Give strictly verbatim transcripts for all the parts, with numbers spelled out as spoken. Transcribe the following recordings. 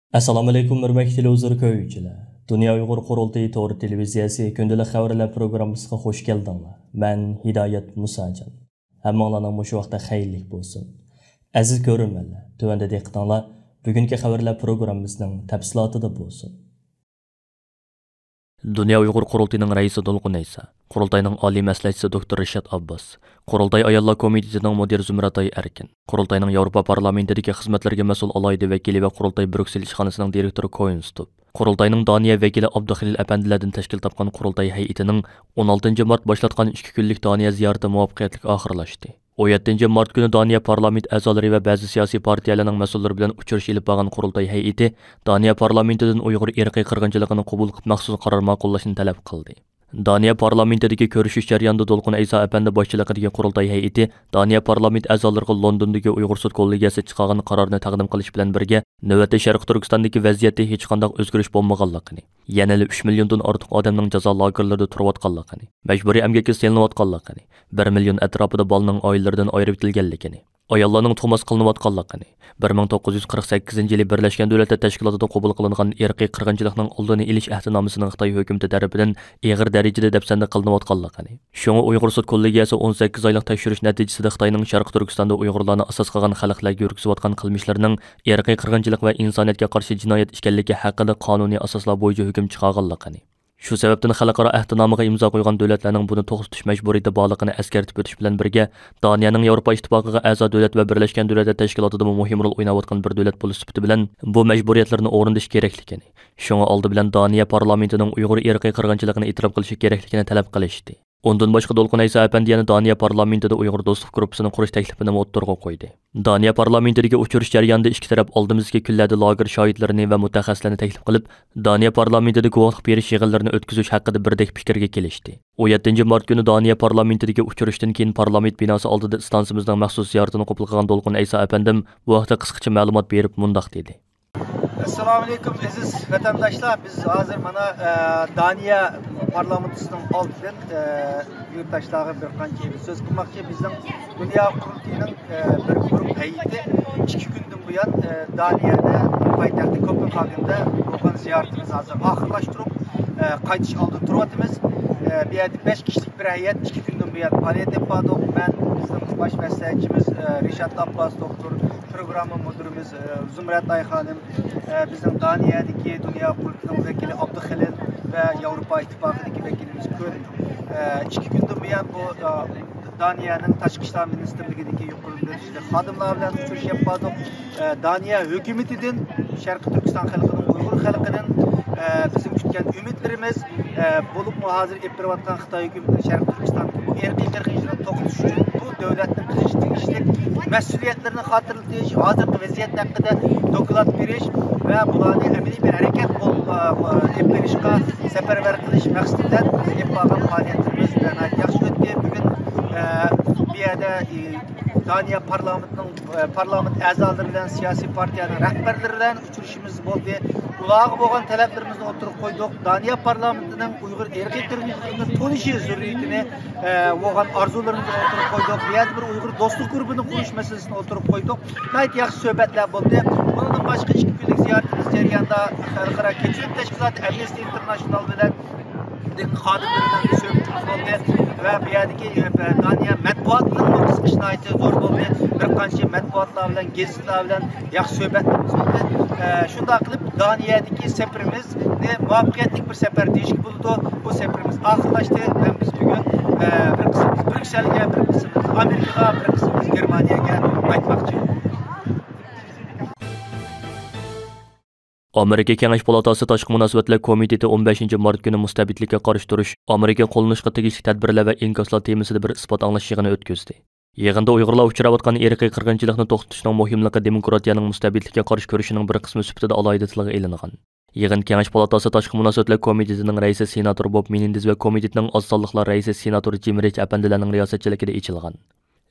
ئەسسالامۇئەلەيكۇم، ھۆرمەتلىك تېلېۋىزور كۆرگۈچىلەر. دۇنيا ئۇيغۇر قۇرۇلتىيى تور تېلېۋىزىيەسى كۈندىلىك خەۋەرلەر پروگراممىسىغا خۇش كەلدىڭلار. مەن ھىدايەت مۇساجان. ھەممىڭلارنىڭ مۇشۇ ۋاقتى خەيرلىك بولسۇن. ئەزىز كۆرۈرمەنلەر، تۆۋەندە دىققىتىڭلار بۈگۈنكى خەۋەرلەر پروگراممىسىنىڭ تەپسىلاتىدا بولسۇن. دۇنيا ئۇيغۇر قۇرۇلتىيىنىڭ رەئىسى دولقۇن ئەيسا، قۇرۇلتاينىڭ ئالىي مەسلىھەتچىسى دوكتور رىشات ئابباس، قۇرۇلتاي ئاياللار كومىتېتىنىڭ مۇدىرى زۇمرەتئاي ئەركىن، قۇرۇلتاينىڭ ياۋروپا پارلامېنتىدىكى خىزمەتلىرىگە مەسئۇل ئالاھىدە ۋەكىلى ۋە قۇرۇلتاي بريۇكسېل ئىشخانىسىنىڭ دىرېكتورى كوينستوپ، قۇرۇلتاينىڭ دانىيە ۋەكىلى ئابدۇخېلىل ئەپەندىلەردىن تەشكىل تاپقان قۇرۇلتاي ھەيئىتىنىڭ ئون ئالتىنچى مارت باشلاتقان ئىككى كۈنلۈك دانىيە زىيارىتى مۇۋەپپەقىيەتلىك ئاخىرلاشتى. ئون يەتتىنچى مارت كۈنى دانىيە پارلامېنت ئەزالىرى ۋە بەزى سىياسىي پارتىيەلەرنىڭ مەسئۇللىرى بىلەن ئۇچرىشىش ئېلىپ بارغان قۇرۇلتاي ھەيئىتى دانىيە پارلامېنتىدىن ئۇيغۇر ئىرقىي قىرغىنچىلىقىنى قوبۇل قىلىپ مەخسۇس قارار ماقۇللاشنى تەلەپ قىلدى. دانىيە پارلامېنتىدىكى كۆرۈشۈش جەريانىدا دولقۇن ئەيسا ئەپەندى باشچىلىقىدىكى قۇرۇلتاي ھەيئىتى دانىيە پارلامېنت ئەزالىرىغا لوندوندىكى ئۇيغۇر سوت كوللېگىيەسى چىقارغان قارارنى تەقدىم قىلىش بىلەن بىرگە، نۆۋەتتە شەرقىي تۈركىستاندىكى ۋەزىيەتتە ھېچقانداق ئۆزگىرىش بولمىغانلىقىنى، يەنىلا ئۈچ مىليوندىن ئارتۇق ئادەمنىڭ جازا لاگېرلىرىدا تۇرۇۋاتقانلىقىنى، مەجبۇرىي ئەمگەككە سېلىنىۋاتقانلىقىنى، بىر مىليون ئەتراپىدا بالىنىڭ ئائىلىلىرىدىن ئايرىۋېتىلگەنلىكىنى، ئاياللارنىڭ تۇغماس قىلىنىۋاتقانلىقىنى، بىر مىڭ توققۇز يۈز قىرىق سەككىزىنچى يىلى بىرلەشكەن دۆلەتلەر تەشكىلاتىدا قوبۇل قىلىنغان ئىرقىي قىرغىنچىلىقنىڭ ئالدىنى ئېلىش ئەھدىنامىسىنىڭ خىتاي ھۆكۈمىتى تەرىپىدىن ئېغىر دەرىجىدە دەپسەندە قىلىنىۋاتقانلىقىنى، شۇڭا ئۇيغۇر سوت كوللېگىيەسى ئون سەككىز ئايلىق تەكشۈرۈش نەتىجىسىدە خىتاينىڭ شەرقىي تۈركىستاندا ئۇيغۇرلارنى ئاساس قىلغان خەلقلەرگە يۈرگۈزۈۋاتقان قىلمىشلىرىنىڭ ئىرقىي قىرغىنچىلىق ۋە ئىنسانىيەتكە قارشى جىنايەت ئىكەنلىكى ھەققىدە قانۇنىي ئاساسلار بويىچە ھۆكۈم چىقارغانلىقىنى، شۇ سەۋەبتىن خەلقئارا ئەھدىنامىغا ئىمزا قويغان دۆلەتلەرنىڭ بۇنى توختىتىش مەجبۇرىيىتى بارلىقىنى ئەسكەرتىپ ئۆتۈش بىلەن بىرگە، دانىيەنىڭ ياۋروپا ئىتتىپاقىغا ئەزا دۆلەت ۋە بىرلەشكەن دۆلەتلەر تەشكىلاتىدىمۇ مۇھىم رول ئويناۋاتقان بىر دۆلەت بولۇش سۈپىتى بىلەن بۇ مەجبۇرىيەتلىرىنى ئورۇندىشى كېرەكلىكىنى، شۇڭا ئالدى بىلەن دانىيە پارلامېنتىنىڭ ئۇيغۇر ئىرقىي قىرغىنچىلىقىنى ئېتىراپ قىلىشى كېرەكلىكىنى تەلەپ قىلىشتى. ئۇندىن باشقا، دولقۇن ئەيسا ئەپەندى يەنە دانىيە پارلامېنتىدا ئۇيغۇر دوستلۇق گۇرۇپپىسىنى قۇرۇش تەكلىپىنىمۇ ئوتتۇرىغا قويدى. دانىيە پارلامېنتىدىكى ئۇچرىشىش جەريانىدا ئىككى تەرەپ ئالدىمىزدىكى كۈنلەردە لاگېر شاھىتلىرىنى ۋە مۇتەخەسسىسلەرنى تەكلىپ قىلىپ، دانىيە پارلامېنتىدا گۇۋاھلىق بېرىش يىغىنلىرىنى ئۆتكۈزۈش ھەققىدە بىردەك پىكىرگە كېلىشتى. ئون يەتتىنچى مارت كۈنى دانىيە پارلامېنتىدىكى ئۇچرىشىشتىن كېيىن پارلامېنت بىناسى ئالدىدا ئىستانسىمىزنىڭ مەخسۇس زىيارىتىنى قوبۇل قىلغان دولقۇن ئەيسا ئەپەندىم بۇ ھەقتە قىسقىچە مەلۇمات بېرىپ مۇنداق دېدى. ئەسسالامۇئەلەيكۇم، ئەزىز ۋەتەنداشلار. بىز ھازىر مانا، ئە، دانىيە پارلامېنتىسىنىڭ ئالدىدىن، ئە، يۇرتداشلارغا بىر قانچە سۆز قىلماقچى. بىزنىڭ دۇنيا قۇرۇلتىيىنىڭ، ئە، بىر گۇرۇپ ھەيئىتى ئىككى كۈندىن بۇيان، ئە، دانىيەدە پايتەختى كوپېنھاگېندا بولغان زىيارىتىمىزنى ھازىر ئاخىرلاشتۇرۇپ، ئە، قايتىش ئالدىدا تۇرۇۋاتىمىز. ئە، بۇ يەردە بەش كىشىلىك بىر ھەيئەت ئىككى كۈندىن بۇيان پائالىيەت ئېلىپ باردۇق. مەن، بىزنىڭ باش مەسلىھەتچىمىز، ئە، رىشات ئابباس دوكتور، پروگرامما مۇدىرىمىز، ئە، زۇمرەت ئاي خانىم، ئە، بىزنىڭ دانىيەدىكى دۇنيا قۇرۇلتىيىنىڭ ۋەكىلى ئابدۇخېلىل ۋە ياۋروپا ئىتتىپاقىدىكى ۋەكىلىمىز كۆل. ئە، ئىككى كۈندىن بۇيان بۇ، ئە، دانىيەنىڭ تاشقى ئىشلار مىنىستىرلىكىدىكى يۇقىرى دەرىجىلىك خادىملار بىلەن ئۇچرىشىپ باردۇق. ئە، دانىيە ھۆكۈمىتىدىن شەرقىي تۈركىستان خەلقىنىڭ، ئۇيغۇر خەلقىنىڭ، ئە، بىزنىڭ كۈتكەن ئۈمىدلىرىمىز، ئە، بولۇپمۇ ھازىر ئېلىپ بېرىۋاتقان خىتاي ھۆكۈمىتىنىڭ شەرقىي تۈركىستاندىكى بۇ ئىرقىي قىرغىنچىلىقنى توختىتىش ئۈچۈن بۇ دۆلەتنىڭ قىلىشقا تېگىشلىك مەسئۇلىيەتلىرىنى خاتىرىلىتىش، ھازىرقى ۋەزىيەت ھەققىدە دوكلات بېرىش ۋە بۇلارنى ئەمەلىي بىر ھەرىكەت قول-، ئېلىپ بېرىشقا سەپەرۋەر قىلىش مەقسىتى بىلەن ئېلىپ بارغان پائالىيەتلىرىمىز ناھايىتى ياخشى ئۆتتى. بۈگۈن، ئە، بۇ يەردە، ئى، دانىيە پارلامېنتىنىڭ، ئە، پارلامېنت ئەزالىرى بىلەن، سىياسىي پارتىيەنىڭ رەھبەرلىرى بىلەن ئۇچرىشىشىمىز بولدى. ئۇلارغا بولغان تەلەپلىرىمىزنى ئوتتۇرىغا قويدۇق. دانىيە پارلامېنتىنىڭ ئۇيغۇر ئىرقىي قىرغىنچىلىقىنى تونۇشى زۆرۈرىيىتىنى، ئە، بولغان ئارزۇلىرىمىزنى ئوتتۇرىغا قويدۇق. بۇ يەردە بىر ئۇيغۇر دوستلۇق گۇرۇپپىنى قۇرۇش مەسىلىسىنى ئوتتۇرىغا قويدۇق. ناھايىتى ياخشى سۆھبەتلەر بولدى. بۇنىڭدىن باشقا، ئىككى كۈنلۈك زىيارىتىمىز جەريانىدا خەلقئارا كەچۈرۈم تەشكىلاتى ئەمنىستى ئىنتېرناشنال بىلەن خادىملىرى بىلەن سۆھبىتىمىز بولدى ۋە بۇ يەردىكى، ئە، دانىيە مەتبۇئاتىنىڭ قىزىقىشى ناھايىتى زور بولدى. بىر قانچە مەتبۇئاتلار بىلەن، گېزىتلەر بىلەن ياخشى سۆھبەتلىرىمىز بولدى. ئە، شۇنداق قىلىپ دانىيەدىكى سەپىرىمىزنى مۇۋەپپەقىيەتلىك بىر سەپەر دېيىشكە بولىدۇ. بۇ سەپىرىمىز ئاخىرلاشتى. مەن بىز بۈگۈن، ئە، بىر قىسمىمىز بريۇكسېلگە، بىر قىسمىمىز ئامېرىكىغا، بىر قىسمىمىز گېرمانىيەگە قايتماقچى. ئامېرىكا كېڭەش پالاتاسى تاشقى مۇناسىۋەتلەر كومىتېتى ئون بەشىنچى مارت كۈنى مۇستەبىتلىككە قارشى تۇرۇش، ئامېرىكا قوللىنىشقا تېگىشلىك تەدبىرلەر ۋە ئىنكاسلار تېمىسىدا بىر ئىسپات ئاڭلاش يىغىنى ئۆتكۈزدى. يىغىندا ئۇيغۇرلار ئۇچراۋاتقان ئىرقىي قىرغىنچىلىقنى توختىتىشنىڭ مۇھىملىقى دېموكراتىيەنىڭ مۇستەبىتلىككە قارشى كۈرىشىنىڭ بىر قىسمى سۈپىتىدە ئالاھىدە تىلغا ئېلىنغان. يىغىن كېڭەش پالاتاسى تاشقى مۇناسىۋەتلەر كومىتېتىنىڭ رەئىسى سېناتور بوب مېنېندېز ۋە كومىتېتنىڭ ئاز سانلىقلار رەئىسى سېناتور جىم رىچ ئەپەندىلەرنىڭ رىياسەتچىلىكىدە ئېچىلغان.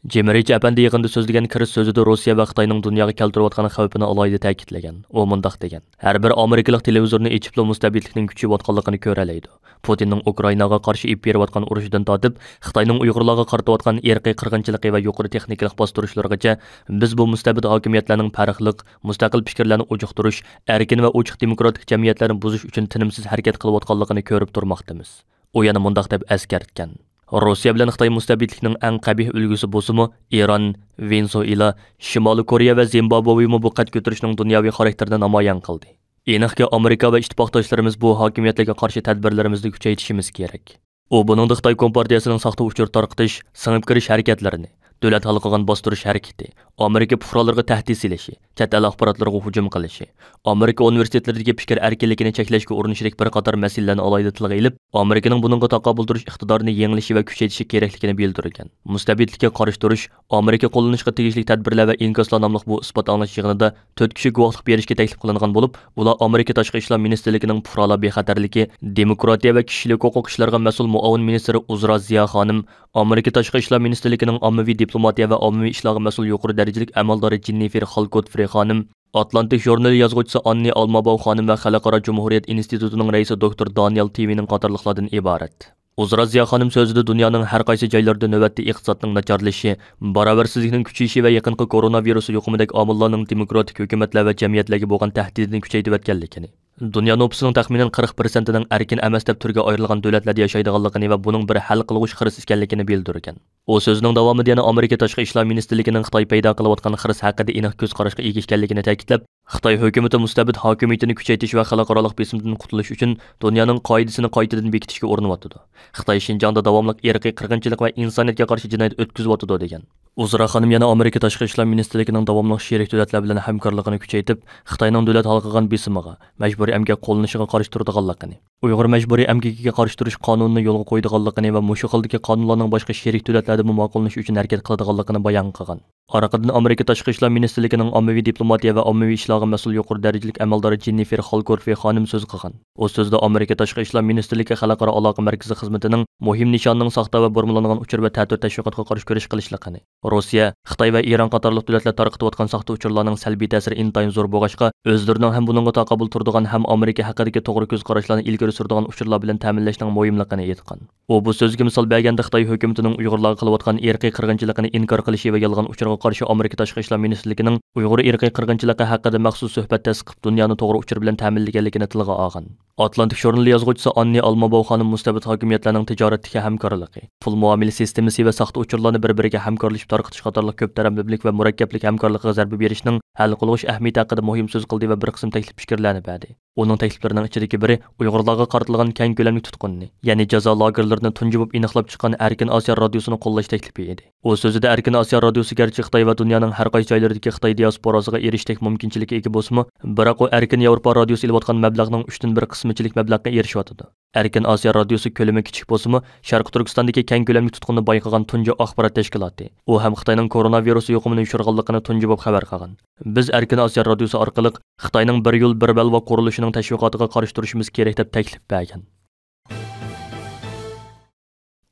جىم رىچ ئەپەندى يېقىندا سۆزلىگەن كىرىس سۆزىدە روسىيە ۋە خىتاينىڭ دۇنياغا كەلتۈرۈۋاتقان خەۋپىنى ئالاھىدە تەكىتلىگەن. ئۇ مۇنداق دېگەن: «ھەر بىر ئامېرىكىلىق تېلېۋىزورنى ئېچىپلا مۇستەبىتلىكنىڭ كۈچىيىۋاتقانلىقىنى كۆرەلەيدۇ. پۇتىننىڭ ئۇكرائىناغا قارشى ئېلىپ بېرىۋاتقان ئۇرۇشىدىن تارتىپ، خىتاينىڭ ئۇيغۇرلارغا قارىتىۋاتقان ئىرقىي قىرغىنچىلىقى ۋە يۇقىرى تېخنىكىلىق باستۇرۇشلىرىغىچە، بىز بۇ مۇستەبىت ھاكىمىيەتلەرنىڭ پەرقلىق، مۇستەقىل پىكىرلەرنى ئۇجۇقتۇرۇش، ئەركىن ۋە ئوچۇق دېموكراتىك جەمئىيەتلەرنى بۇزۇش ئۈچۈن تىنىمسىز ھەرىكەت قىلىۋاتقانلىقىنى كۆرۈپ تۇرماقتىمىز.» ئۇ يەنە مۇنداق دەپ ئەسكەرتكەن: «روسىيە بىلەن خىتاي مۇستەبىتلىكنىڭ ئەڭ قەبىھ ئۈلگىسى بولسىمۇ، ئىران، ۋېنېزۇېلا، شىمالىي كورېيە ۋە زىمبابۋېمۇ بۇ قەد كۆتۈرۈشنىڭ دۇنياۋى خاراكتېرىنى نامايان قىلدى. ئېنىقكى، ئامېرىكا ۋە ئىتتىپاقداشلىرىمىز بۇ ھاكىمىيەتلەرگە قارشى تەدبىرلىرىمىزنى كۈچەيتىشىمىز كېرەك.» ئۇ بۇنىڭدا خىتاي كومپارتىيەسىنىڭ ساختا ئۇچۇر تارقىتىش، سىڭىپ كىرىش ھەرىكەتلىرىنى، دۆلەت ھالقىغان باستۇرۇش ھەرىكىتى، ئامېرىكا پۇقرالىرىغا تەھدىت سېلىشى، چەت ئەل ئاخباراتلىرىغا ھۇجۇم قىلىشى، ئامېرىكا ئۇنىۋېرسىتېتلىرىدىكى پىكىر ئەركىنلىكىنى چەكلەشكە ئۇرۇنۇشىدەك بىر قاتار مەسىلىلەرنى ئالاھىدە تىلغا ئېلىپ، ئامېرىكىنىڭ بۇنىڭغا تاقابىل تۇرۇش ئىقتىدارىنى يېڭىلىشى ۋە كۈچەيتىشى كېرەكلىكىنى بىلدۈرگەن. مۇستەبىتلىككە قارشى تۇرۇش، ئامېرىكا قوللىنىشقا تېگىشلىك تەدبىرلەر ۋە ئىنكاسلار ناملىق بۇ ئىسپات ئاڭلاش يىغىنىدا تۆت كىشى گۇۋاھلىق بېرىشكە تەكلىپ قىلىنغان بولۇپ، ئۇلار ئامېرىكا تاشقى ئىشلار مىنىستىرلىكىنىڭ پۇقرالار بىخەتەرلىكى، دېموكراتىيە ۋە كىشىلىك ھوقۇق ئىشلىرىغا مەسئۇل مۇئاۋىن مىنىستىرى ئۇزرا زىيا خانىم، ئامېرىكا تاشقى ئىشلار مىنىستىرلىكىنىڭ ئاممىۋى دىپلوماتىيە ۋە ئاممىۋى ئىشلارغا مەسئۇل يۇقىرى دەرىجىلىك ئەمەلدارى جېننىفېر خالكوتفرې خانىم، ئاتلانتىك ژۇرنىلى يازغۇچىسى ئاننى ئالماباۋ خانىم ۋە خەلقئارا جۇمھۇرىيەت ئىنستىتۇتىنىڭ رەئىسى دوكتور دانىيال تىۋېنىڭ قاتارلىقلاردىن ئىبارەت. ئۇزرا زىيا خانىم سۆزىدە دۇنيانىڭ ھەر قايسى جايلىرىدا نۆۋەتتە ئىقتىسادنىڭ ناچارلىشىشى، باراۋەرسىزلىكنىڭ كۈچىيىشى ۋە يېقىنقى كورونا ۋىرۇسى يۇقۇمىدەك ئامىللارنىڭ دېموكراتىك ھۆكۈمەتلەر ۋە جەمئىيەتلەرگە بولغان تەھدىتىنى كۈچەيتىۋەتكەنلىكىنى، دۇنيا نوپۇسىنىڭ تەخمىنەن قىرىق پىرسەنتىنىڭ ئەركىن ئەمەس دەپ تۈرگە ئايرىلغان دۆلەتلەردە ياشايدىغانلىقىنى ۋە بۇنىڭ بىر ھەل قىلغۇچ خىرىس ئىكەنلىكىنى بىلدۈرگەن. ئۇ سۆزىنىڭ داۋامىدا يەنە ئامېرىكا تاشقى ئىشلار مىنىستىرلىكىنىڭ خىتاي پەيدا قىلىۋاتقان خىرىس ھەققىدە ئېنىق كۆز قاراشقا ئىگە ئىكەنلىكىنى تەكىتلەپ، خىتاي ھۆكۈمىتى مۇستەبىت ھاكىمىيىتىنى كۈچەيتىش ۋە خەلقئارالىق بېسىمدىن قۇتۇلۇش ئۈچۈن دۇنيانىڭ قائىدىسىنى قايتىدىن بېكىتىشكە ئۇرۇنۇۋاتىدۇ. خىتاي شىنجاڭدا داۋاملىق ئىرقىي قىرغىنچىلىق ۋە ئىنسانىيەتكە قارشى جىنايەت ئۆتكۈزۈۋاتىدۇ، دېگەن. ئۇزرا خانىم يەنە ئامېرىكا تاشقى ئىشلار مىنىستىرلىكىنىڭ داۋاملىق شېرىك دۆلەتلەر بىلەن ھەمكارلىقىنى كۈچەيتىپ، خىتاينىڭ دۆلەت ھالقىغان بېسىمىغا، مەجبۇرىي ئەمگەك قوللىنىشىغا قارشى تۇرىدىغانلىقىنى، ئۇيغۇر مەجبۇرىي ئەمگىكىگە قارشى تۇرۇش قانۇنىنى يولغا قويىدىغانلىقىنى ۋە مۇشۇ خىلدىكى قانۇنلارنىڭ باشقا شېرىك دۆلەتلەردىمۇ ماقۇللىنىشى ئۈچۈن ھەرىكەت قىلىدىغانلىقىنى بايان قىلغان. ئارقىدىن ئامېرىكا تاشقى ئىشلار مىنىستىرلىكىنىڭ ئاممىۋى دىپلوماتىيە ۋە ئاممىۋى ئىشلارغا مەسئۇل يۇقىرى دەرىجىلىك ئەمەلدارى جېننىفېر خالكورفى خانىم سۆز قىلغان. ئۇ سۆزىدە ئامېرىكا تاشقى ئىشلار مىنىستىرلىكى خەلقئارا ئالاقە مەركىزى خىزمىتىنىڭ مۇھىم نىشانىنىڭ ساختا ۋە بۇرمىلانغان ئۇچۇر ۋە تەتۈر تەشۋىقاتقا قارشى كۈرەش قىلىشلىقىنى، روسىيە، خىتاي ۋە ئىران قاتارلىق دۆلەتلەر تارقىتىۋاتقان ساختا ئۇچۇرلارنىڭ سەلبىي تەسىرى ئىنتايىن زور بولغاچقا، ئۆزلىرىنىڭ ھەم بۇنىڭغا تاقابىل تۇرىدىغان، ھەم ئامېرىكا ھەققىدىكى توغرا كۆز قاراشلارنى ئىلگىرى سۈرىدىغان ئۇچۇرلار بىلەن تەمىنلەشنىڭ مۇھىملىقىنى ئېيتقان. ئۇ بۇ سۆزگە مىسال بەرگەندە، خىتاي ھۆكۈمىتىنىڭ ئۇيغۇرلارغا قىلىۋاتقان ئىرقىي قىرغىنچىلىقىنى ئىنكار قىلىشى ۋە يالغان ئۇچۇرغا قارشى ئامېرىكا تاشقى ئىشلار مىنىستىرلىكىنىڭ ئۇيغۇر ئىرقىي قىرغىنچىلىقى ھەققىدە مەخسۇس سۆھبەت تەسىس قىلىپ، دۇنيانى توغرا ئۇچۇر بىلەن تەمىنلىگەنلىكىنى تىلغا ئالغان. ئاتلانتىك ژۇرنىلى يازغۇچىسى ئاننى ئالماباۋ خانىم مۇستەبىت ھاكىمىيەتلەرنىڭ تىجارەتتىكى ھەمكارلىقى، پۇل مۇئامىلە سىستېمىسى ۋە ساختا ئۇچۇرلارنى بىر-بىرىگە ھەمكارلىشىپ تارقىتىش قاتارلىق كۆپ تەرەپلىمىلىك ۋە مۇرەككەپلىك ھەمكارلىقىغا زەربە بېرىشنىڭ ھەل قىلغۇچ ئەھمىيىتى ھەققىدە مۇھىم سۆز قىلدى ۋە بىر قىسىم تەكلىپ پىكىرلەرنى بەردى. ئۇنىڭ تەكلىپلىرىنىڭ ئىچىدىكى بىرى ئۇيغۇرلارغا قارىتىلغان كەڭ كۆلەملىك تۇتقۇننى، يەنى جازا لاگېرلىرىنى تۇنجى بولۇپ ئېنىقلاپ چىققان ئەركىن ئاسىيا رادىيوسىنى قوللاش تەكلىپى ئىدى. ئۇ سۆزىدە ئەركىن ئاسىيا رادىيوسى گەرچە خىتاي ۋە دۇنيانىڭ ھەر قايسى جايلىرىدىكى خىتاي دىياسپوراسىغا ئېرىشىشتەك مۇمكىنچىلىككە ئىگە بولسىمۇ، بىراق ئۇ ئەركىن ياۋروپا رادىيوسى ئېلىۋاتقان مەبلەغنىڭ ئۈچتىن بىر قىسمىچىلىك مەبلەغقە ئېرىشىۋاتىدۇ. ئەركىن ئاسىيا رادىيوسى كۆلىمى كىچىك بولسىمۇ، شەرقىي تۈركىستاندىكى كەڭ كۆلەملىك تۇتقۇننى بايقىغان تۇنجى ئاخبارات تەشكىلاتى. ئۇ ھەم خىتاينىڭ كورونا ۋىرۇسى يۇقۇمىنى يوشۇرغانلىقىنى تۇنجى بولۇپ خەۋەر قىلغان. بىز ئەركىن ئاسىيا رادىيوسى ئارقىلىق خىتاينىڭ بىر يول، بىر بەلباغ قۇرۇلۇشىنىڭ تەشۋىقاتىغا قارشى تۇرۇشىمىز كېرەك دەپ تەكلىپ بەرگەن.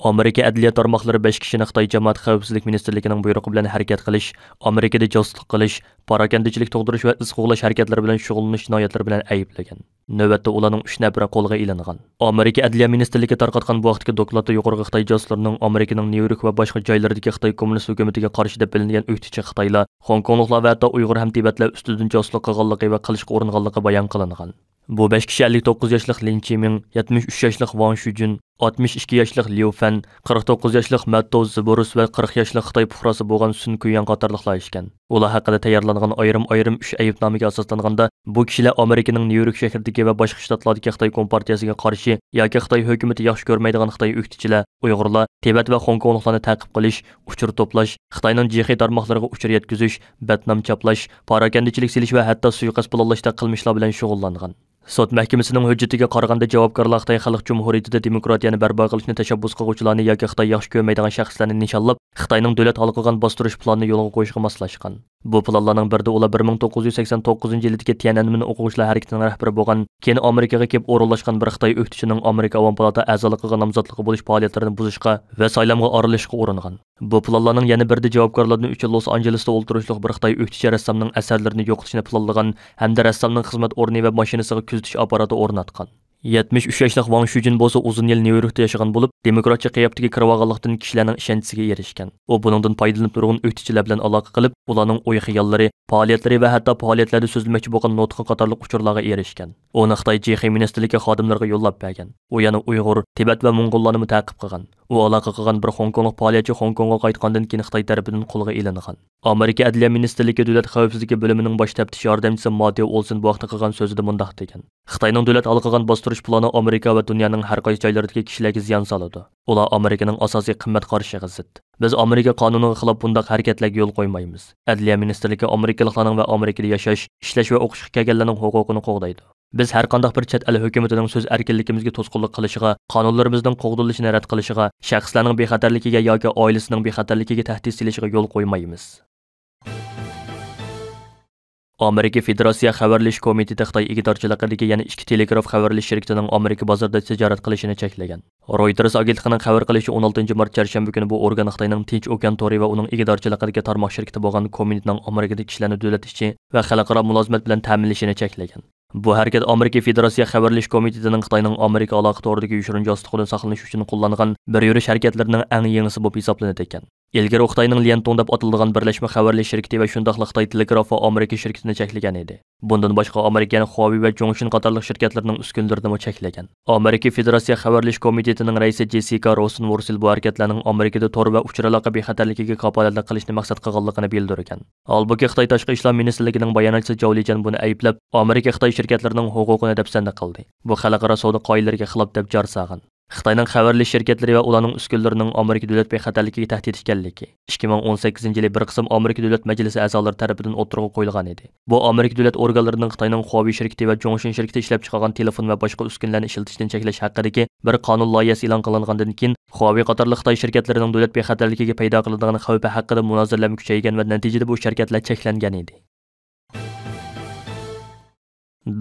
ئامېرىكا ئەدلىيە تارماقلىرى بەش كىشىنى خىتاي جامائەت خەۋپسىزلىك مىنىستىرلىكىنىڭ بۇيرۇقى بىلەن ھەرىكەت قىلىش، ئامېرىكىدا جاسۇسلۇق قىلىش، پاراكەندىچىلىك تۇغدۇرۇش ۋە ئىز قوغلاش ھەرىكەتلىرى بىلەن شۇغۇللىنىش جىنايەتلىرى بىلەن ئەيىبلىگەن. نۆۋەتتە ئۇلارنىڭ ئۈچ نەپىرى قولغا ئېلىنغان. ئامېرىكا ئەدلىيە مىنىستىرلىكى تارقاتقان بۇ ھەقتىكى دوكلاتتا يۇقىرىقى خىتاي جاسۇسلىرىنىڭ ئامېرىكىنىڭ نيۇ يورك ۋە باشقا جايلىرىدىكى خىتاي كوممۇنىست ھۆكۈمىتىگە قارشى دەپ بىلىنگەن ئۆكتىچى خىتايلار، خوڭكوڭلۇقلار ۋە ھەتتا ئۇيغۇر ھەم تىبەتلەر ئۈستىدىن جاسۇسلۇق قىلغانلىقى ۋە قىلىشقا ئۇرۇنغانلىقى بايان قىلىنغان. بۇ بەش كىشى ئەللىك توققۇز ياشلىق لىن چىمىڭ، يەتمىش ئۈچ ياشلىق ۋاڭ شۈجۈن، ئاتمىش ئىككى ياشلىق ليۇ فەن، قىرىق توققۇز ياشلىق مەتتو زىبۇرۇس ۋە قىرىق ياشلىق خىتاي پۇقراسى بولغان سۈن كۈيۈەن قاتارلىقلار ئىكەن. ئۇلار ھەققىدە تەييارلانغان ئايرىم-ئايرىم ئۈچ ئەيىبنامىگە ئاساسلانغاندا، بۇ كىشىلەر ئامېرىكىنىڭ نيۇ يورك شەھىرىدىكى ۋە باشقا شتاتلاردىكى خىتاي كومپارتىيەسىگە قارشى ياكى خىتاي ھۆكۈمىتى ياخشى كۆرمەيدىغان خىتاي ئۆكتىچىلەر، ئۇيغۇرلار، تىبەت ۋە خوڭكوڭلۇقلارنى تەقىب قىلىش، ئۇچۇر توپلاش، خىتاينىڭ جىخېي تارماقلىرىغا ئۇچۇر يەتكۈزۈش، بەتنام چاپلاش، پاراكەندىچىلىك سېلىش ۋە ھەتتا سۇيىقەست پىلانلاشتەك قىلمىشلار بىلەن شۇغۇللانغان. سوت مەھكىمىسىنىڭ ھۆججىتىگە قارىغاندا، جاۋابكارلار خىتاي خەلق جۇمھۇرىيىتىدە دېموكراتىيەنى بەرپا قىلىشنى تەشەببۇس قىلغۇچىلارنى ياكى خىتاي ياخشى كۆرمەيدىغان شەخسلەرنى نىشانلاپ، خىتاينىڭ دۆلەت ھالقىغان باستۇرۇش پىلانىنى يولغا قويۇشقا ماسلاشقان. بۇ پىلانلارنىڭ بىرىدە ئۇلار بىر مىڭ توققۇز يۈز سەكسەن توققۇزىنچى يىلىدىكى تيەنئەنمېن ئوقۇغۇچىلار ھەرىكىتىنىڭ رەھبىرى بولغان، كېيىن ئامېرىكىغا كېلىپ ئورۇنلاشقان بىر خىتاي ئۆكتىچىنىڭ ئامېرىكا ئاۋام پالاتا ئەزالىقىغا نامزاتلىقى بولۇش پائالىيەتلىرىنى بۇزۇشقا ۋە سايلامغا ئارىلىشىشقا ئۇرۇنغان. بۇ پىلانلارنىڭ يەنە بىرىدە جاۋابكارلاردىن ئۈچى لوس ئانژېلېستا ئولتۇرۇشلۇق بىر خىتاي ئۆكتىچى رەسسامنىڭ ئەسەرلىرىنى يوقىتىشنى پىلانلىغان ھەمدە رەسسامنىڭ خىزمەت ئورنى ۋە ماشىنىسىغا كۆزىتىش ئاپپاراتى ئورناتقان. يەتمىش ئۈچ ياشلىق ۋاڭ شۈجۈن بولسا ئۇزۇن يىل نيۇ يوركتا ياشىغان بولۇپ، دېموكراتچە قىياپتىكى كىرىۋالغانلىقتىن كىشىلەرنىڭ ئىشەنچىسىگە ئېرىشكەن. ئۇ بۇنىڭدىن پايدىلىنىپ نۇرغۇن ئۆكتىچىلەر بىلەن ئالاقە قىلىپ، ئۇلارنىڭ ئوي-خىياللىرى، پائالىيەتلىرى ۋە ھەتتا پائالىيەتلەردە سۆزلىمەكچى بولغان نۇتقى قاتارلىق ئۇچۇرلارغا ئېرىشكەن. ئۇنى خىتاي جېخې مىنىستىرلىكى خادىملىرىغا يوللاپ بەرگەن. ئۇ يەنە ئۇيغۇر، تىبەت ۋە موڭغۇللارنىمۇ تەقىب قىلغان. ئۇ ئالاقە قىلغان بىر خوڭكوڭلۇق پائالىيەتچى خوڭكوڭغا قايتقاندىن كېيىن خىتاي تەرىپىدىن قولغا ئېلىنغان. ئامېرىكا ئەدلىيە مىنىستىرلىكى دۆلەت خەۋپسىزلىكى بۆلۈمىنىڭ باش تەپتىش ياردەمچىسى ماتېئو ئولسېن بۇ ھەقتە قىلغان سۆزىدە مۇنداق دېگەن: «خىتاينىڭ دۆلەت ھالقىغان باستۇرۇش پىلانى ئامېرىكا ۋە دۇنيانىڭ ھەر قايسى جايلىرىدىكى كىشىلەرگە زىيان سالىدۇ. ئۇلار ئامېرىكىنىڭ ئاساسىي قىممەت قارىشىغا زىت. بىز ئامېرىكا قانۇنىغا خىلاپ بۇنداق ھەرىكەتلەرگە يول قويمايمىز.» ئەدلىيە مىنىستىرلىكى ئامېرىكىلىقلارنىڭ ۋە ئامېرىكىدا ياشاش، ئىشلەش ۋە ئوقۇشقا كەلگەنلەرنىڭ ھوقۇقىنى قوغدايدۇ. بىز ھەر قانداق بىر چەت ئەل ھۆكۈمىتىنىڭ سۆز ئەركىنلىكىمىزگە توسقۇنلۇق قىلىشىغا، قانۇنلىرىمىزنىڭ قوغدىلىشىنى رەت قىلىشىغا، شەخسلەرنىڭ بىخەتەرلىكىگە ياكى ئائىلىسىنىڭ بىخەتەرلىكىگە تەھدىت سېلىشىغا يول قويمايمىز. ئامېرىكا فېدېراتسىيە خەۋەرلىشىش كومىتېتى خىتاي ئىگىدارچىلىقىدىكى يەنە ئىككى تېلېگراف خەۋەرلىشىش شىركىتىنىڭ ئامېرىكا بازىرىدا تىجارەت قىلىشىنى چەكلىگەن. رويتېرس ئاگېنتلىقىنىڭ خەۋەر قىلىشىچە، ئون ئالتىنچى مارت چەرشەنبە كۈنى بۇ ئورگان خىتاينىڭ تىنچ ئوكيان تورى ۋە ئۇنىڭ ئىگىدارچىلىقىدىكى تارماق شىركىتى بولغان كومىتېتنىڭ ئامېرىكىدىكى كىشىلەرنى دۆلەت ئىچى ۋە خەلقئارا مۇلازىمەت بىلەن تەمىنلىشىنى چەكلىگەن. بۇ ھەرىكەت ئامېرىكا فېدېراتسىيە خەۋەرلىشىش كومىتېتىنىڭ خىتاينىڭ ئامېرىكا ئالاقە تورىدىكى يوشۇرۇن جاسۇسلۇقىدىن ساقلىنىش ئۈچۈن قوللانغان بىر يۈرۈش ھەرىكەتلىرىنىڭ ئەڭ يېڭىسى بولۇپ ھېسابلىنىدىكەن. ئىلگىرى ئۇ خىتاينىڭ ليەنتۇڭ دەپ ئاتىلىدىغان بىرلەشمە خەۋەرلىشىش شىركىتى ۋە شۇنداقلا خىتاي تېلېگرافى ئامېرىكا شىركىتىنى چەكلىگەن ئىدى. بۇندىن باشقا، ئامېرىكا يەنە خۇاۋېي ۋە جۇڭشىن قاتارلىق شىركەتلەرنىڭ ئۈسكۈنىلىرىنىمۇ چەكلىگەن. ئامېرىكا فېدېراتسىيە خەۋەرلىشىش كومىتېتىنىڭ رەئىسى جېسسىكا روسېنۋورسېل بۇ ھەرىكەتلەرنىڭ ئامېرىكىدا تور ۋە ئۇچۇر ئالاقە بىخەتەرلىكىگە كاپالەتلىك قىلىشنى مەقسەت قىلغانلىقىنى بىلدۈرگەن. ھالبۇكى، خىتاي تاشقى ئىشلار مىنىستىرلىكىنىڭ باياناتچىسى جاۋ لىجيەن بۇنى ئەيىبلەپ، ئامېرىكا خىتاي شىركەتلىرىنىڭ ھوقۇقىنى دەپسەندە قىلدى. بۇ خەلقئارا سودا قائىدىلىرىگە خىلاپ دەپ جار سالغان. خىتاينىڭ خەۋەرلىشىش شىركەتلىرى ۋە ئۇلارنىڭ ئۈسكۈنىلىرىنىڭ ئامېرىكا دۆلەت بىخەتەرلىكىگە تەھدىت ئىكەنلىكى ئىككى مىڭ ئون سەككىزىنچى يىلى بىر قىسىم ئامېرىكا دۆلەت مەجلىسى ئەزالىرى تەرىپىدىن ئوتتۇرىغا قويۇلغان ئىدى. بۇ ئامېرىكا دۆلەت ئورگانلىرىنىڭ خىتاينىڭ خۇاۋېي شىركىتى ۋە جۇڭشىن شىركىتى ئىشلەپچىقارغان تېلېفون ۋە باشقا ئۈسكۈنىلەرنى ئىشلىتىشتىن چەكلەش ھەققىدىكى بىر قانۇن لايىھەسى ئېلان قىلىنغاندىن كېيىن، خۇاۋېي قاتارلىق خىتاي شىركەتلىرىنىڭ دۆلەت بىخەتەرلىكىگە پەيدا قىلىدىغان خەۋپى ھەققىدە مۇنازىرىلەرمۇ كۈچەيگەن ۋە نەتىجىدە بۇ شىركەتلەر چەكلەنگەن ئىدى.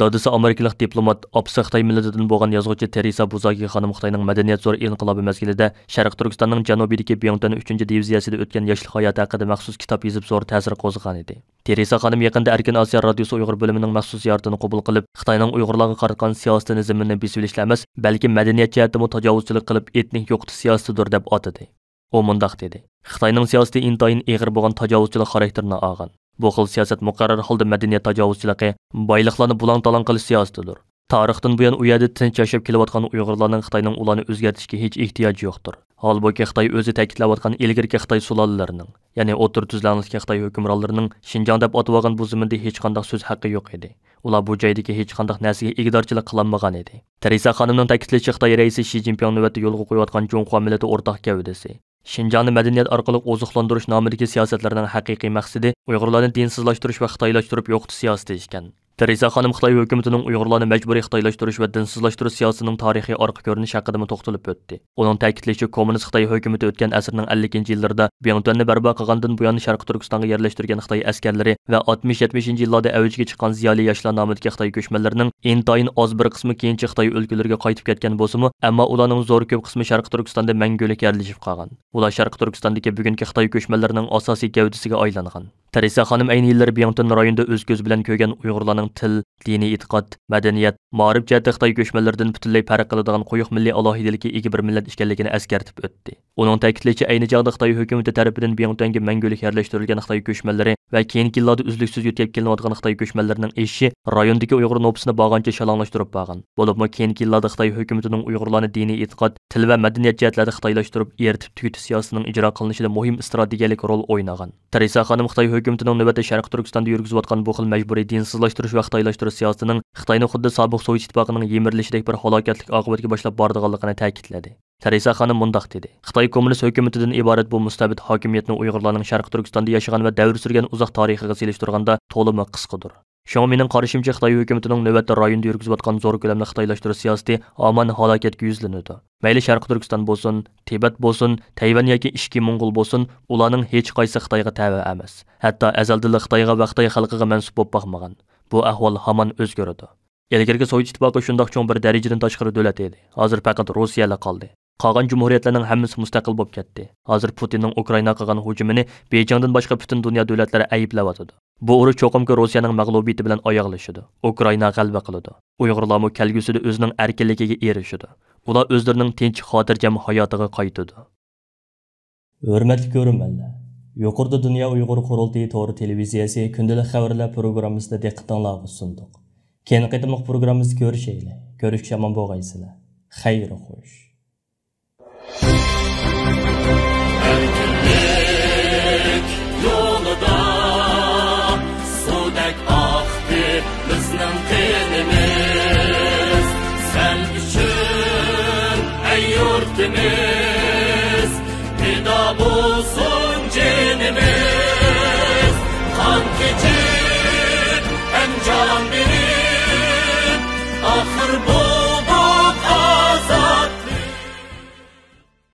دادىسى ئامېرىكىلىق دىپلومات، ئاپىسى خىتاي مىللىتىدىن بولغان يازغۇچى تېرېسا بۇزاگى خانىم خىتاينىڭ مەدەنىيەت زور ئىنقىلابى مەزگىلىدە شەرقىي تۈركىستاننىڭ جەنۇبىدىكى بىڭتۈەن ئۈچىنچى دىۋىزىيەسىدە ئۆتكەن ياشلىق ھاياتى ھەققىدە مەخسۇس كىتاب يېزىپ، زور تەسىر قوزغىغان ئىدى. تېرېسا خانىم يېقىندا ئەركىن ئاسىيا رادىيوسى ئۇيغۇر بۆلۈمىنىڭ مەخسۇس زىيارىتىنى قوبۇل قىلىپ، خىتاينىڭ ئۇيغۇرلارغا قاراتقان سىياسىتىنى زېمىننى بېسىۋېلىشلا ئەمەس، بەلكى مەدەنىيەت جەھەتتىمۇ تاجاۋۇزچىلىق قىلىپ، ئېتنىك يوقىتىش سىياسىتىدۇر، دەپ ئاتىدى. ئۇ مۇنداق دېدى: «خىتاينىڭ سىياسىتى ئىنتايىن ئېغىر بولغان تاجاۋۇزچىلىق خاراكتېرىنى ئالغان. بۇ خىل سىياسەت مۇقەررەر ھالدا مەدەنىيەت تاجاۋۇزچىلىقى، بايلىقلارنى بۇلاڭ-تالاڭ قىلىش سىياسىتىدۇر. تارىختىن بۇيان ئۇ يەردە تىنچ ياشاپ كېلىۋاتقان ئۇيغۇرلارنىڭ خىتاينىڭ ئۇلارنى ئۆزگەرتىشكە ھېچ ئېھتىياجى يوقتۇر. ھالبۇكى، خىتاي ئۆزى تەكىتلەۋاتقان ئىلگىرىكى خىتاي سۇلالىلىرىنىڭ، يەنى ئوتتۇرا تۈزلەڭلىكتىكى خىتاي ھۆكۈمرانلىرىنىڭ شىنجاڭ دەپ ئاتىۋالغان بۇ زېمىندا ھېچقانداق سۆز ھەققى يوق ئىدى. ئۇلار بۇ جايدىكى ھېچقانداق نەرسىگە ئىگىدارچىلىق قىلالمىغان ئىدى.» تېرېسا خانىمنىڭ تەكىتلىشىچە، خىتاي رەئىسى شى جىنپىڭ نۆۋەتتە يولغا قويۇۋاتقان جۇڭخۇا مىللىتى ئورتاق گەۋدىسى، شىنجاڭنى مەدەنىيەت ئارقىلىق ئوزۇقلاندۇرۇش نامىدىكى سىياسەتلىرىنىڭ ھەقىقىي مەقسىتى ئۇيغۇرلارنى دىنسىزلاشتۇرۇش ۋە خىتايلاشتۇرۇپ يوقىتىش سىياسىتى ئىكەن. تېرېسا خانىم خىتاي ھۆكۈمىتىنىڭ ئۇيغۇرلارنى مەجبۇرىي خىتايلاشتۇرۇش ۋە دىنسىزلاشتۇرۇش سىياسىتىنىڭ تارىخىي ئارقا كۆرۈنۈشى ھەققىدىمۇ توختىلىپ ئۆتتى. ئۇنىڭ تەكىتلىشىچە، كوممۇنىست خىتاي ھۆكۈمىتى ئۆتكەن ئەسىرنىڭ ئەللىكىنچى يىللىرىدا بىڭتۈەننى بەرپا قىلغاندىن بۇيان، شەرقىي تۈركىستانغا يەرلەشتۈرگەن خىتاي ئەسكەرلىرى ۋە ئاتمىش يەتمىشىنچى يىللاردا ئەۋجىگە چىققان زىيالىي ياشلار نامىدىكى خىتاي كۆچمەنلىرىنىڭ ئىنتايىن ئاز بىر قىسمى كېيىنچە خىتاي ئۆلكىلىرىگە قايتىپ كەتكەن بولسىمۇ، ئەمما ئۇلارنىڭ زور كۆپ قىسمى شەرقىي تۈركىستاندا مەڭگۈلۈك يەرلىشىپ قالغان. ئۇلار شەرقىي تۈركىستاندىكى بۈگۈنكى خىتاي كۆچمەنلىرىنىڭ ئاساسىي گەۋدىسىگە ئايلانغان. تېرېسا خانىم ئەينى يىللىرى بىڭتۈەن رايونىدا ئۆز كۆزى بىلەن كۆرگەن ئۇيغۇرلارنىڭ تىل، دىنىي ئېتىقاد، مەدەنىيەت، مائارىپ جەھەتتە خىتاي كۆچمەنلىرىدىن پۈتۈنلەي پەرق قىلىدىغان قويۇق مىللىي ئالاھىدىلىككە ئىگە بىر مىللەت ئىكەنلىكىنى ئەسكەرتىپ ئۆتتى. ئۇنىڭ تەكىتلىشىچە، ئەينى چاغدا خىتاي ھۆكۈمىتى تەرىپىدىن بىڭتۈەنگە مەڭگۈلۈك يەرلەشتۈرۈلگەن خىتاي كۆچمەنلىرى ۋە كېيىنكى يىللاردا ئۈزلۈكسىز يۆتكەپ كېلىنىۋاتقان خىتاي كۆچمەنلىرىنىڭ ئېشىشى رايوندىكى ئۇيغۇر نوپۇسىنى بارغانچە شالاڭلاشتۇرۇپ بارغان. بولۇپمۇ كېيىنكى يىللاردا خىتاي ھۆكۈمىتىنىڭ ئۇيغۇرلارنى دىنىي ئېتىقاد، تىل ۋە مەدەنىيەت جەھەتلەردە خىتايلاشتۇرۇپ، ئېرىتىپ تۈگىتىش سىياسىتىنىڭ ئىجرا قىلىنىشىدا مۇھىم ئىستراتېگىيەلىك رول ئوينىغان. تېرېسا خانىم خىتاي ھۆكۈمىتىنىڭ نۆۋەتتە شەرقىي تۈركىستاندا يۈرگۈزۈۋاتقان بۇ خىل مەجبۇرىي دىنسىزلاشتۇرۇش ۋە خىتايلاشتۇرۇش سىياسىتىنىڭ خىتاينى خۇددى سابىق سوۋېت ئىتتىپاقىنىڭ يىمىرىلىشىدەك بىر ھالاكەتلىك ئاقىۋەتكە باشلاپ بارىدىغانلىقىنى تەكىتلىدى. تېرېسا خانىم مۇنداق دېدى: «خىتاي كوممۇنىست ھۆكۈمىتىدىن ئىبارەت بۇ مۇستەبىت ھاكىمىيەتنى ئۇيغۇرلارنىڭ شەرقىي تۈركىستاندا ياشىغان ۋە دەۋر سۈرگەن ئۇزاق تارىخىغا سېلىشتۇرغاندا تولىمۇ قىسقىدۇر. شۇڭا مېنىڭ قارىشىمچە، خىتاي ھۆكۈمىتىنىڭ نۆۋەتتە رايوندا يۈرگۈزۈۋاتقان زور كۆلەملىك خىتايلاشتۇرۇش سىياسىتى ھامان ھالاكەتكە يۈزلىنىدۇ. مەيلى شەرقىي تۈركىستان بولسۇن، تىبەت بولسۇن، تەيۋەن ياكى ئىچكى موڭغۇل بولسۇن، ئۇلارنىڭ ھېچقايسىسى خىتايغا تەۋە ئەمەس. ھەتتا ئەزەلدىنلا خىتايغا ۋە خىتاي خەلقىگە مەنسۇپ بولۇپ باقمىغان. بۇ ئەھۋال ھامان ئۆزگىرىدۇ. ئىلگىرىكى سوۋېت ئىتتىپاقى شۇنداق چوڭ بىر دەرىجىدىن تاشقىرى دۆلەت ئىدى. ھازىر پەقەت روسىيەلا قالدى. قالغان جۇمھۇرىيەتلەرنىڭ ھەممىسى مۇستەقىل بولۇپ كەتتى. ھازىر پۇتىننىڭ ئۇكرائىناغا قىلغان ھۇجۇمىنى بېيجىڭدىن باشقا پۈتۈن دۇنيا دۆلەتلىرى ئەيىبلەۋاتىدۇ. بۇ ئۇرۇش چوقۇمكى روسىيەنىڭ مەغلۇبىيىتى بىلەن ئاياغلىشىدۇ. ئۇكرائىنا غەلىبە قىلىدۇ. ئۇيغۇرلارمۇ كەلگۈسىدە ئۆزىنىڭ ئەركىنلىكىگە ئېرىشىدۇ. ئۇلار ئۆزلىرىنىڭ تىنچ، خاتىرجەم ھاياتىغا قايتىدۇ. ھۆرمەتلىك كۆرۈرمەنلەر، يۇقىرىدا دۇنيا ئۇيغۇر قۇرۇلتىيى تورى تېلېۋىزىيەسى كۈندىلىك خەۋەرلەر پروگراممىسىدا دىققىتىڭلارغا سۇندۇق. كېيىنكى قېتىملىق پروگراممىمىزدا كۆرۈشەيلى. كۆرۈشكىچە ئامان بولغايسىلەر. خەير خوش.